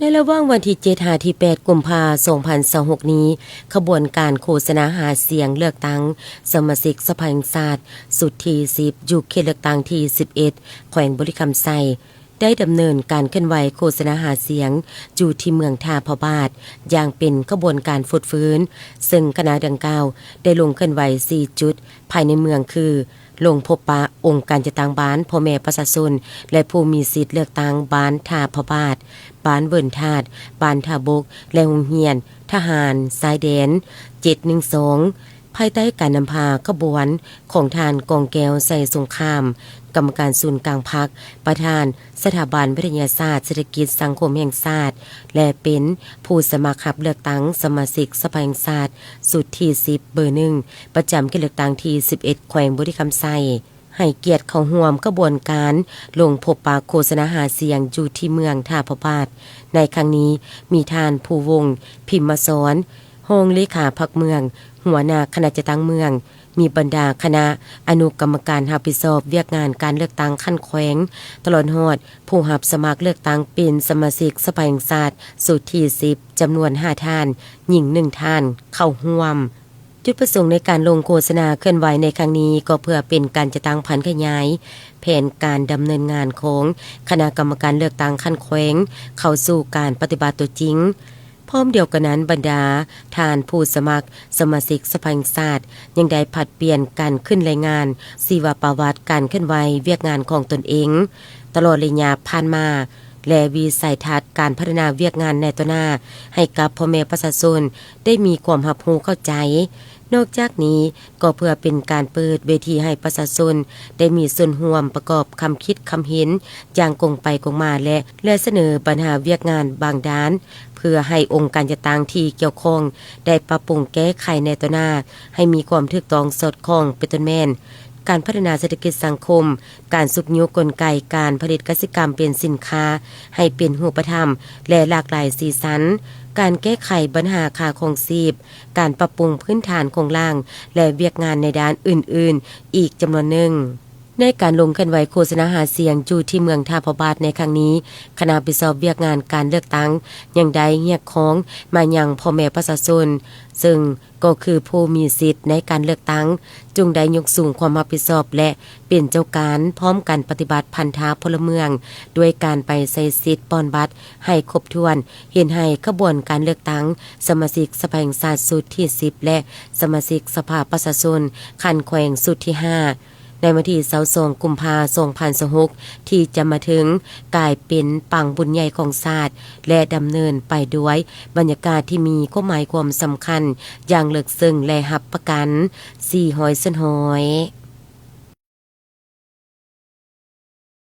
ໃນລະຫວ່າງວັນທີເຈັດຫາທີແປດ ກຸມພາ ສອງພັນຊາວຫົກນີ້, ຂະບວນການໂຄສະນາຫາສຽງເລືອກຕັ້ງສະມາຊິກສະພາແຫ່ງຊາດຊຸດທີສິບ ຢູ່ເຂດເລືອກຕັ້ງທີສິບເອັດ ແຂວງບໍລິຄຳໄຊ ໄດ້ດຳເນີນການເຄື່ອນໄຫວໂຄສະນາຫາສຽງຢູ່ທີ່ເມືອງທ່າພະບາດ ຢ່າງເປັນຂະບວນການຟົດຟື້ນ, ເຊິ່ງຄະນະດັ່ງກ່າວໄດ້ລົງເຄື່ອນໄຫວສີ່ຈຸດພາຍໃນເມືອງ ຄື ລົງພົບປະອົງການຈັດຕັ້ງບ້ານ, ພໍ່ແມ່ປະຊາຊົນ ແລະ ຜູ້ມີສິດເລືອກຕັ້ງບ້ານທ່າພະບາດ, ບ້ານເວີນທາດ, ບ້ານທ່າບົກ ແລະ ໂຮງຮຽນທະຫານຊາຍແດນເຈັດໜຶ່ງສອງ ພາຍໃຕ້ການນຳພາຂະບວນຂອງທ່ານ ກອງແກ້ວ ໄຊສົງຄາມ ກຳມະການສູນກາງພັກ, ປະທານສະຖາບັນວິທະຍາສາດເສດຖະກິດສັງຄົມແຫ່ງຊາດ ແລະ ເປັນຜູ້ສະໝັກຮັບເລືອກຕັ້ງສະມາຊິກສະພາແຫ່ງຊາດຊຸດທີສິບ ເບີໜຶ່ງ ປະຈຳເຂດເລືອກຕັ້ງທີສິບເອັດ ແຂວງບໍລິຄຳໄຊ ໃຫ້ກຽດເຂົ້າຮ່ວມຂະບວນການລົງພົບປະໂຄສະນາຫາສຽງຢູ່ທີ່ເມືອງທ່າພະບາດ. ໃນຄັ້ງນີ້ມີທ່ານ ພູວົງ ພິມມະສອນ ຮອງເລຂາພັກເມືອງ, ຫົວໜ້າຄະນະຈັດຕັ້ງເມືອງ, ມີບັນດາຄະນະອະນຸກຳມະການຮັບຜິດຊອບວຽກງານການເລືອກຕັ້ງຂັ້ນແຂວງ, ຕະຫຼອດຮອດຜູ້ຮັບສະໝັກເລືອກຕັ້ງເປັນສະມາຊິກສະພາແຫ່ງຊາດຊຸດທີສິບ ຈຳນວນຫ້າທ່ານ, ຍິງໜຶ່ງທ່ານ ເຂົ້າຮ່ວມ. ຈຸດປະສົງໃນການລົງໂຄສະນາເຄື່ອນໄຫວໃນຄັ້ງນີ້ ກໍເພື່ອເປັນການຈັດຕັ້ງຜັນຂະຫຍາຍແຜນການດຳເນີນງານຂອງຄະນະກຳມະການເລືອກຕັ້ງຂັ້ນແຂວງເຂົ້າສູ່ການປະຕິບັດຕົວຈິງ. ພ້ອມດຽວກັນນັ້ນ, ບັນດາທ່ານຜູ້ສະໝັກສະມາຊິກສະພາແຫ່ງຊາດ ຍັງໄດ້ຜັດປ່ຽນກັນຂຶ້ນລາຍງານຊີວະປະຫວັດການເຄື່ອນໄຫວວຽກງານຂອງຕົນເອງຕະຫຼອດໄລຍະຜ່ານມາ ແລະ ວິໄສທັດການພັດທະນາວຽກງານໃນຕໍ່ໜ້າ ໃຫ້ກັບພໍ່ແມ່ປະຊາຊົນໄດ້ມີຄວາມຮັບຮູ້ເຂົ້າໃຈ. ນອກຈາກນີ້ກໍເພື່ອເປັນການເປີດເວທີໃຫ້ປະຊາຊົນໄດ້ມີສ່ວນຮ່ວມປະກອບຄຳຄິດຄຳເຫັນຢ່າງກົງໄປກົງມາ ແລະ ແລະສະເໜີບັນຫາວຽກງານບາງດ້ານ ເພື່ອໃຫ້ອົງການຈັດຕັ້ງທີ່ກ່ຽວຂ້ອງໄດ້ປັບປຸງແກ້ໄຂໃນຕໍ່ໜ້າໃຫ້ມີຄວາມຖືກຕ້ອງສອດຄ່ອງ ເປັນຕົ້ນແມ່ນ ການພັດທະນາເສດຖະກິດສັງຄົມ, ການຊຸກຍູ້ກົນໄກການຜະລິດກະສິກຳເປັນສິນຄ້າໃຫ້ເປັນຮູບປະທຳ ແລະ ຫຼາກຫຼາຍສີສັນ, ການແກ້ໄຂບັນຫາຄ່າຄອງຊີບ, ການປັບປຸງພື້ນຖານໂຄງລ່າງ ແລະ ວຽກງານໃນດ້ານອື່ນໆ ອີກຈຳນວນໜຶ່ງ. ໃນການລົງເຄື່ອນໄຫວໂຄສະນາຫາສຽງຢູ່ທີ່ເມືອງທ່າພະບາດໃນຄັ້ງນີ້, ຄະນະຮັບຜິດຊອບວຽກງານການເລືອກຕັ້ງ ຍັງໄດ້ຮຽກຮ້ອງມາຍັງພໍ່ແມ່ປະຊາຊົນ, ເຊິ່ງ ກໍຄືຜູ້ມີສິດໃນການເລືອກຕັ້ງ ຈົ່ງໄດ້ຍົກສູງຄວາມຮັບຜິດຊອບ ແລະ ເປັນເຈົ້າການພ້ອມກັນປະຕິບັດພັນທະພົນລະເມືອງ ດ້ວຍການໄປໃຊ້ສິດປ່ອນບັດໃຫ້ຄົບຖ້ວນ, ເຮັດໃຫ້ຂະບວນການເລືອກຕັ້ງສະມາຊິກສະພາແຫ່ງຊາດຊຸດທີສິບ ແລະ ສະມາຊິກສະພາປະຊາຊົນຂັ້ນແຂວງຊຸດທີຫ້າ ໃນວັນທີຊາວສອງ ກຸມພາ ສອງພັນຊາວຫົກ ທີ່ຈະມາເຖິງ ກາຍເປັນປາງບຸນໃຫຍ່ຂອງຊາດ ແລະ ດຳເນີນໄປດ້ວຍບັນຍາກາດທີ່ມີຄວາມໝາຍຄວາມສຳຄັນຢ່າງເລິກເຊິ່ງ ແລະ ຮັບປະກັນສີ່ຮ້ອຍສ່ວນຮ້ອຍ.